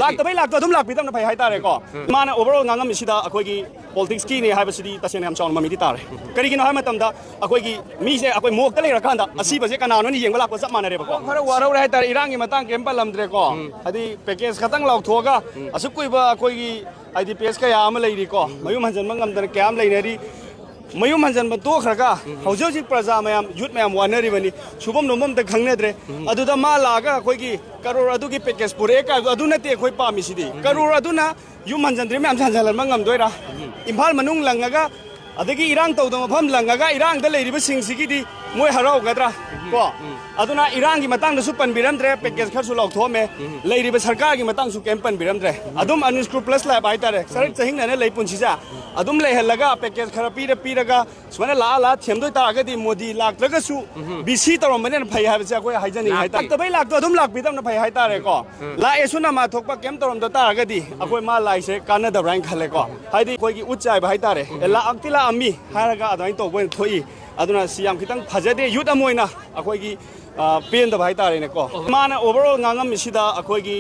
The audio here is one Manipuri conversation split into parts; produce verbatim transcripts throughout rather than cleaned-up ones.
ꯂꯥꯛꯇꯕꯩ ꯂꯥꯛꯇꯣ ꯑꯗꯨꯝ ꯂꯥꯛꯄꯤꯗꯕꯅ ꯐꯩ ꯍꯥꯏꯇꯥꯔꯦꯀꯣ꯫ ꯃꯥꯅ overall ꯉꯥꯡꯉꯝꯃꯤꯁꯤꯗ ꯑꯩꯈꯣꯏꯒꯤ politics ꯀꯤꯅꯦ ꯍꯥꯏꯕꯁꯤꯗꯤ ꯇꯁꯦꯡꯅ ꯌꯥꯝ ꯆꯥꯎꯅ ꯃꯃꯤꯗꯤ ꯇꯥꯔꯦ꯫ ꯀꯔꯤꯒꯤꯅꯣ ꯍꯥꯏꯕ ꯃꯇꯝꯗ ꯑꯩꯈꯣꯏꯒꯤ ꯃꯤꯁꯦ ꯑꯩꯈꯣꯏ ꯃꯣꯛꯇ ꯂꯩꯔꯀꯥꯟꯗ ꯑꯁꯤꯕꯁꯦ ꯀꯅꯥꯅꯣꯅ ꯌꯦꯡꯕ ꯂꯥꯛꯄ ꯆꯞ ꯃꯥꯟꯅꯔꯦꯕꯀꯣ꯫ ꯈꯔ ꯋꯥꯔꯧꯔꯦ ꯍꯥꯏꯇꯥꯔꯦ, ꯏꯔꯥꯡꯒꯤ ꯃꯇꯥꯡ ꯀꯩꯝ ꯄꯜꯂꯝꯗ꯭ꯔꯦꯀꯣ꯫ ꯍꯥꯏꯗꯤ package ꯈꯛꯇꯪ ꯂꯥꯎꯊꯣꯛꯑꯒ ꯑꯁꯨꯛ ꯀꯨꯏꯕ ꯑꯩꯈꯣꯏꯒꯤ ꯍꯥꯏꯗꯤ ꯄꯦꯁ ꯀꯌꯥ ꯑꯃ ꯂꯩꯔꯤꯀꯣ, ꯃꯌꯨꯝ ꯍꯟꯖꯤꯟꯕ ꯉꯝꯗꯅ ꯀꯌꯥ ꯑꯃ ꯂꯩꯅꯔꯤ꯫ ꯃꯌꯨꯝ ꯍꯟꯖꯟꯕ ꯇꯣꯛꯈ꯭ꯔꯒ ꯍꯧꯖꯤꯛ ꯍꯧꯖꯤꯛ ꯄ꯭ꯔꯖꯥ ꯃꯌꯥꯝ, ꯌꯨꯠ ꯃꯌꯥꯝ ꯋꯥꯅꯔꯤꯕꯅꯤ, ꯁꯨꯐꯝ ꯅꯣꯝꯐꯝ ꯑꯝꯇ ꯈꯪꯅꯗ꯭ꯔꯦ꯫ ꯑꯗꯨꯗ ꯃꯥ ꯂꯥꯛꯑꯒ ꯑꯩꯈꯣꯏꯒꯤ ꯀꯔꯣꯔ ꯑꯗꯨꯒꯤ ꯄꯦꯀꯦꯖ ꯄꯨꯔꯛꯑꯦ ꯀꯥꯏꯕꯗꯣ ꯑꯗꯨ ꯅꯠꯇꯦ ꯑꯩꯈꯣꯏ ꯄꯥꯝꯃꯤꯁꯤꯗꯤ꯫ ꯀꯔꯣꯔ ꯑꯗꯨꯅ ꯌꯨꯝ ꯍꯟꯖꯟꯗ꯭ꯔꯤ ꯃꯌꯥꯝꯁꯦ ꯍꯟꯖꯜꯍꯟꯕ ꯉꯝꯗꯣꯏꯔꯥ? ꯏꯝꯐꯥꯜ ꯃꯅꯨꯡ ꯂꯪꯉꯒ, ꯑꯗꯒꯤ ꯏꯔꯥꯡ ꯇꯧꯗꯕ ꯃꯐꯝ ꯂꯪꯉꯒ ꯏꯔꯥꯡꯗ ꯂꯩꯔꯤꯕꯁꯤꯡꯁꯤꯒꯤꯗꯤ ꯃꯣꯏ ꯍꯔꯥꯎꯒꯗ꯭ꯔꯥ? ꯀꯣ? ꯑꯗꯨꯅ ꯏꯔꯥꯡꯒꯤ ꯃꯇꯥꯡꯗꯁꯨ ꯄꯟꯕꯤꯔꯝꯗ꯭ꯔꯦ, ꯄꯦꯀꯦꯖ ꯈꯔꯁꯨ ꯂꯥꯎꯊꯣꯛꯑꯝꯃꯦ꯫ ꯂꯩꯔꯤꯕ ꯁꯔꯀꯥꯔꯒꯤ ꯃꯇꯥꯡꯁꯨ ꯀꯩꯝ ꯄꯟꯕꯤꯔꯝꯗ꯭ꯔꯦ꯫ ꯑꯗꯨꯝ unscrupulous ꯂꯥꯏꯕ ꯍꯥꯏꯇꯥꯔꯦ, ꯁꯔꯛ ꯆꯍꯤꯡꯅꯅ ꯂꯩ ꯄꯨꯟꯁꯤꯁꯦ꯫ ꯑꯗꯨꯝ ꯂꯩꯍꯜꯂꯒ ꯄꯦꯀꯦꯖ ꯈꯔ ꯄꯤꯔ ꯄꯤꯔꯒ ꯁꯨꯃꯥꯏꯅ ꯂꯥꯛꯑ ꯂꯥꯛꯑ ꯊꯦꯝꯗꯣꯏ ꯇꯥꯔꯒꯗꯤ ꯃꯣꯗꯤ ꯂꯥꯛꯇ꯭ꯔꯒꯁꯨ ꯕꯤ ꯁꯤ ꯇꯧꯔꯝꯕꯅ ꯍꯦꯟꯅ ꯐꯩ ꯍꯥꯏꯕꯁꯦ ꯑꯩꯈꯣꯏ ꯍꯥꯏꯖꯅꯤꯡꯉꯤ ꯍꯥꯏꯇꯥꯔꯦ꯫ ꯂꯥꯛꯇꯕꯩ ꯂꯥꯛꯇꯣ ꯑꯗꯨꯝ ꯂꯥꯛꯄꯤꯗꯕꯅ ꯐꯩ ꯍꯥꯏꯇꯥꯔꯦꯀꯣ꯫ ꯂꯥꯛꯑꯦꯁꯨ ꯅꯃꯥ ꯊꯣꯛꯄ ꯀꯩꯝ ꯇꯧꯔꯝꯗ ꯇꯥꯔꯒꯗꯤ ꯑꯩꯈꯣꯏ ꯃꯥ ꯂꯥꯛꯏꯁꯦ ꯀꯥꯟꯅꯗꯕ꯭ꯔꯥ ꯍꯥꯏꯅ ꯈꯜꯂꯦꯀꯣ꯫ ꯍꯥꯏꯗꯤ ꯑꯩꯈꯣꯏꯒꯤ ꯎꯠ ꯆꯥꯏꯕ ꯍꯥꯏꯇꯥꯔꯦ꯫ ꯑꯦ, ꯂꯥꯛꯇꯤ ꯂꯥꯛꯑꯝꯃꯤ ꯍꯥꯏꯔꯒ ꯑꯗꯨꯃꯥꯏꯅ ꯇꯧꯕ ꯑꯣꯏꯅ ꯊꯣꯛꯏ꯫ ꯑꯗꯨꯅ ꯁꯤ ꯌꯥꯝ ꯈꯤꯇꯪ ꯐꯖꯗꯦ꯫ ꯌꯨꯠ ꯑꯃ ꯑꯣꯏꯅ ꯑꯩꯈꯣꯏꯒꯤ, ꯑ, ꯄꯦꯟꯗꯕ ꯍꯥꯏꯇꯥꯔꯦꯅꯦꯀꯣ꯫ ꯃꯥꯅ overall ꯉꯥꯡꯉꯝꯃꯤꯁꯤꯗ ꯑꯩꯈꯣꯏꯒꯤ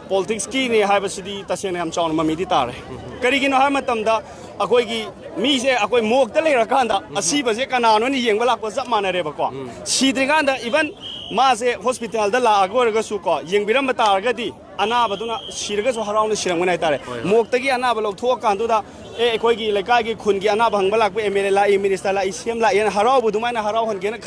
politics ꯀꯤꯅꯦ ꯍꯥꯏꯕꯁꯤꯗꯤ ꯇꯁꯦꯡꯅ ꯌꯥꯝ ꯆꯥꯎꯅ ꯃꯃꯤꯗꯤ ꯇꯥꯔꯦ꯫ ꯀꯔꯤꯒꯤꯅꯣ ꯍꯥꯏꯕ ꯃꯇꯝꯗ ꯑꯩꯈꯣꯏꯒꯤ ꯃꯤꯁꯦ ꯑꯩꯈꯣꯏ ꯃꯣꯛꯇ ꯂꯩꯔꯀꯥꯟꯗ ꯑꯁꯤꯕꯁꯦ ꯀꯅꯥꯅꯣꯅ ꯌꯦꯡꯕ ꯂꯥꯛꯄ ꯆꯞ ꯃꯥꯟꯅꯔꯦꯕꯀꯣ꯫ ꯁꯤꯗ꯭ꯔꯤꯀꯥꯟꯗ even ꯃꯥꯁꯦ ꯍꯣꯁꯄꯤꯇꯥꯜꯗ ꯂꯥꯛꯑꯒ ꯑꯣꯏꯔꯒꯁꯨ ꯀꯣ, ꯌꯦꯡꯕꯤꯔꯝꯕ ꯇꯥꯔꯒꯗꯤ ꯑꯅꯥꯕꯗꯨꯅ ꯁꯤꯔꯒꯁꯨ ꯍꯔꯥꯎꯅ ꯁꯤꯔꯝꯒꯅꯤ ꯍꯥꯏꯇꯥꯔꯦ꯫ ꯃꯣꯛꯇꯒꯤ ꯑꯅꯥꯕ ꯂꯧꯊꯣꯛꯑꯀꯥꯟꯗꯨꯗ, ꯑꯦ, ꯑꯩꯈꯣꯏꯒꯤ ꯂꯩꯀꯥꯏꯒꯤ ꯈꯨꯟꯒꯤ ꯑꯅꯥꯕ ꯍꯪꯕ ꯂꯥꯛꯄ ꯑꯦꯝ ꯑꯦꯜ ꯑꯦ ꯂꯥꯛꯏ, ꯃꯤꯅꯤꯁꯇꯔ ꯂꯥꯛꯏ, ꯁꯤ ꯑꯦꯝ ꯂꯥꯛꯏꯅ ꯍꯔꯥꯎꯕ ꯑꯗꯨꯃꯥꯏꯅ ꯍꯔꯥꯎꯍꯟꯒꯦꯅ